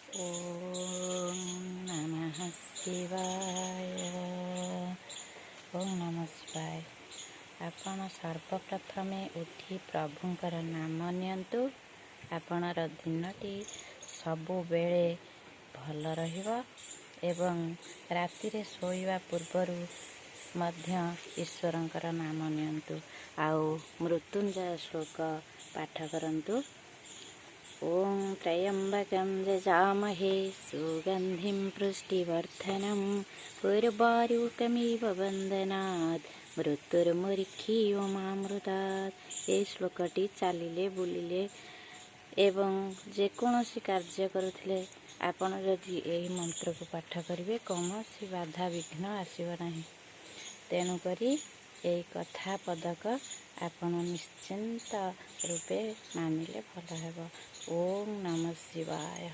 ଓଁ ନମଃ ଶିବାୟ, ଓଁ ନମଃ ଶିବାୟ। ଆପଣ ସର୍ବପ୍ରଥମେ ଉଠି ପ୍ରଭୁଙ୍କର ନାମ ନିଅନ୍ତୁ, ଆପଣର ଦିନଟି ସବୁବେଳେ ଭଲ ରହିବ। ଏବଂ ରାତିରେ ଶୋଇବା ପୂର୍ବରୁ ମଧ୍ୟ ଈଶ୍ୱରଙ୍କର ନାମ ନିଅନ୍ତୁ ଆଉ ମୃତ୍ୟୁଞ୍ଜୟ ଶ୍ଲୋକ ପାଠ କରନ୍ତୁ। ଓଁ ତ୍ର୍ୟମ୍ବକଂ ଯଜାମହେ ସୁଗନ୍ଧିଂ ପୁଷ୍ଟିବର୍ଦ୍ଧନମ୍ ଉର୍ବାରୁକମିବ ବନ୍ଧନାତ୍ ମୃତ୍ୟୁର୍ମୁକ୍ଷୀୟମାମୃତାତ୍। ଏହି ଶ୍ଲୋକଟି ଚାଲିଲେ, ବୁଲିଲେ ଏବଂ ଯେକୌଣସି କାର୍ଯ୍ୟ କରୁଥିଲେ ଆପଣ ଯଦି ଏହି ମନ୍ତ୍ରକୁ ପାଠ କରିବେ, କୌଣସି ବାଧା ବିଘ୍ନ ଆସିବ ନାହିଁ। ତେଣୁକରି ଏହି କଥା ପଦକ ଆପଣ ନିଶ୍ଚିନ୍ତ ରୂପେ ମାନିଲେ ଭଲ ହେବ। ଓଁ ନମଃ ଶିବାୟ।